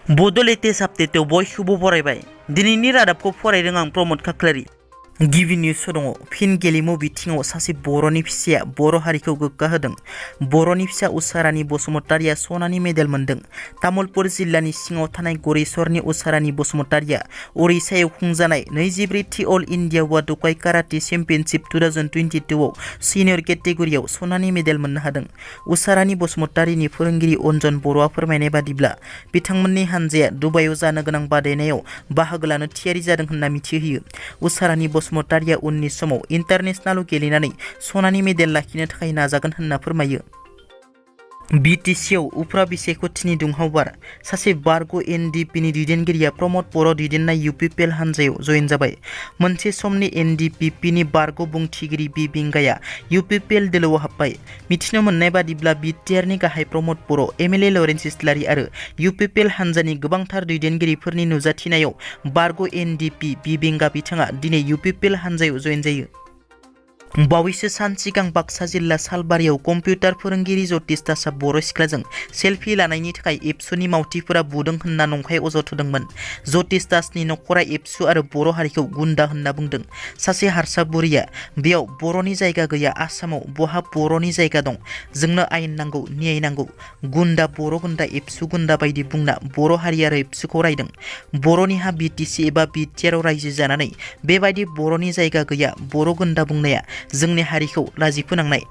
Bodo latest update बयखौबो बरायबाय दिनैनि रादाबखौ फरायदों आं प्रमद खाख्लारि गिबि निउस दङ फिन गेलेमु बिथिङाव सासे बर'नि फिसाया बर' हारिखौ गोग्गा होदों बर'नि फिसा उसारानि बसुमतारिया सनानि मेडेल मोनदों तामुलपुर जिल्लानि सिङाव थानाय गरेस्वरनि उसारानि बसुमतारिया ओडिशायाव खुंजानाय 24थि अल इन्डिया वादुकाइ काराटे चेम्पियनशिप 2022 आव सिनियर केटेगरियाव सनानि मेडेल मोननो हादों उसारानि बसुमतारिनि फोरोंगिरि अन्जन बर'आ फोरमायनाय बादिब्ला बिथांमोननि हानजाया दुबाइआव जानो गोनां बादायनायाव बाहागो लानो थियारि जादों होनना मिथिहोयो उसारानि बसुमतारिया उननि समाव इन्टारनेशनेलाव गेलेनानै सनानि मेडेल लाखिनो थाखाय नाजागोन होनना फोरमायो बिटिसिआव उफ्रा बिसायख'थिनि दुंहाव बार सासे बारग' एनडिपिनि दैदेनगिरिया प्रमद बर' दैदेननाय इउपिपिएल हानजायाव जयेन जाबाय मोनसे समनि एनडिपिपिनि बारग' बुंथिगिरि बि बिंगाया इउपिपिएल दोलोआव हाबबाय मिथिनो मोननाय बादिब्ला बिटिआरनि गाहाय प्रमद बर' एमएलए लरेन्स इस्लारि आरो इउपिपिएल हानजानि गोबांथार दैदेनगिरिफोरनि नुजाथिनायाव बारग' एनडिपि बि बिंगा बिथाङा दिनै इउपिपिएल हानजायाव जयेन जायो बावैसो सान सिगां बाक्सा जिल्ला सालबारियाव कम्पिउटार फोरोंगिरि जतिस दासआ बर' सिख्लाजों सेल्फि लानायनि थाखाय एबसुनि मावथिफोरा बुदों होनना नंखाय अजद होदोंमोन जतिस दासनि नखरा एबसु आरो बर' हारिखौ गुन्दा होनना बुंदों सासे हारसा बुरिया बेयाव बर'नि जायगा गैया आसामाव बहा बर'नि जायगा दं जोंनो आयेन नांगौ न्याय नांगौ गुन्दा बर' गुन्दा एबसु गुन्दा बायदि बुंना बर' हारि आरो एबसुखौ रायदों बर'नि हा बिटिसि एबा बिटिआरआव रायजो जानानै बेबायदि बर'नि जायगा गैया बर' गुन्दा बुंनाया जोंनि हारिखौ लाजि फोनांनाय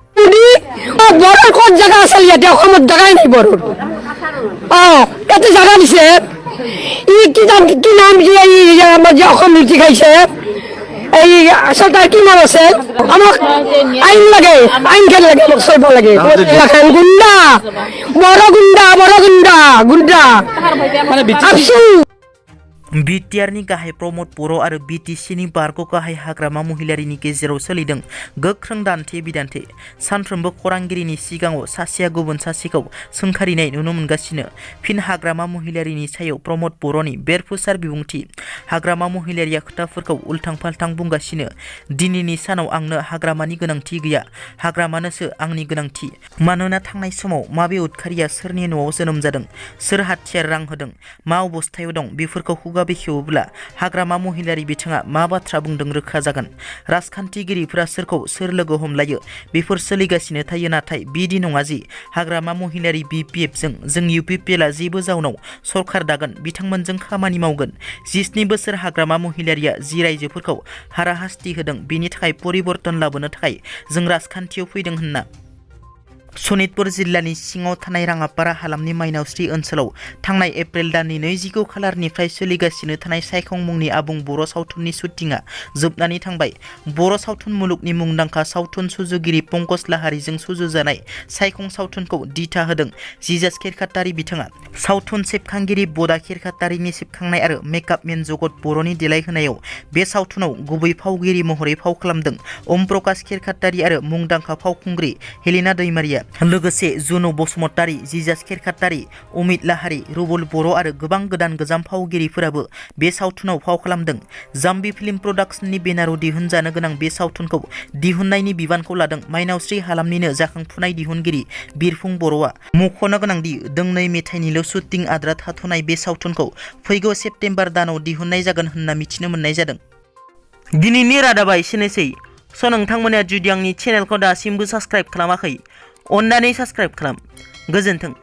বড় কোন জায়গা আছে ইয়াতে অসমত জায়গাই নাই বড় এত জায়গা দিছে কি নাম যে আমার যে অসম নীতি খাইছে এই আচলতে কি নাম আছে আমাক আইন লাগে আইন খেল লাগে আমাক চলব লাগে গুন্ডা বড় গুন্ডা বড় গুন্ডা গুন্ডা আবসু बिटिआरनि गाहाय प्रमद बर' आरो बिटिसिनि बारग' गाहाय हाग्रामा महिलारिनि गेजेराव सोलिदों गोख्रों दान्थे बिदान्थे सानफ्रोमबो खौरांगिरिनि सिगाङाव सासेया गुबुन सासेखौ सोंखारिनाय नुनो मोनगासिनो फिन हाग्रामा महिलारिनि सायाव प्रमद बर'नि बेरफुसार बिबुंथि हाग्रामा महिलारिया खोथाफोरखौ उल्थां फाल्थां बुंगासिनो दिनैनि सानाव आंनो हाग्रामानि गोनांथि गैया हाग्रामानोसो आंनि गोनांथि मानोना थांनाय समाव माबे उदखारिया सोरनि न'आव जोनोम जादों सोर हाथियार रां होदों मा अबस्थायाव दं बेफोरखौ खुगा बेखेवोब्ला हाग्रामा महिलारि बिथाङा मा बाथ्रा बुंदों रोखा जागोन राजखान्थिगिरिफोरा सोरखौ सोर लोगो हमलायो बेफोर सोलिगासिनो थायो नाथाय बिदि नङा जि हाग्रामा महिलारि बिपिएफजों जों इउपिपिएलआ जेबो जाउनाव सरखार दागोन बिथांमोनजों खामानि मावगोन 17 बोसोर हाग्रामा महिलारिया जि रायजोफोरखौ हाराहास्ति होदों बेनि थाखाय परिबर्तन लाबोनो थाखाय जों राजखान्थियाव फैदों होनना सनितपुर जिल्लानि सिङाव थानाय राङापारा हालामनि माइनावस्रि ओनसोलाव थांनाय एप्रिल दाननि 29 खालारनिफ्राय सोलिगासिनो थानाय सायखं मुंनि आबुं बर' सावथुननि शुटिंआ जोबनानै थांबाय बर' सावथुन मुलुगनि मुंदांखा सावथुन सुजुगिरि पंकज लाहारीजों सुजुजानाय सायखं सावथुनखौ दिथा होदों जिजास खेरखातारि बिथाङा सावथुन सेबखांगिरि बदा खेरखातारिनि सेबखांनाय आरो मेकआपमेन जगत बर'नि देलायहोनायाव बे सावथुनाव गुबै फावगिरि महरै फाव खालामदों ओम प्रकाश खेरखातारि आरो मुंदांखा फावखुंग्रि हेलिना दैमारिया लोगोसे जुनु बसुमतारि जिजास खेरखातारि अमित लाहारी रुबुल बर' आरो गोबां गोदान गोजाम फावगिरिफोराबो बे सावथुनाव फाव खालामदों जाम्बि फिल्म प्रडाक्शननि बेनाराव दिहुनजानो गोनां बे सावथुनखौ दिहुननायनि बिबानखौ लादों माइनावस्रि हालामनिनो जाखांफुनाय दिहुनगिरि बिरफुं बर'आ मख'नो गोनांदि दोंनै मेथाइनिल' शुटिं आद्रा थाथ'नाय बे सावथुनखौ फैगौ सेप्तेम्बर दानाव दिहुननाय जागोन होनना मिथिनो मोननाय जादों दिनैनि रादाबा एसेनोसै नोंथांमोना जुदि आंनि चेनेलखौ दासिमबो साबस्क्राइब खालामाखै अन्नानै साबस्क्राइब खालाम गोजोन्थों।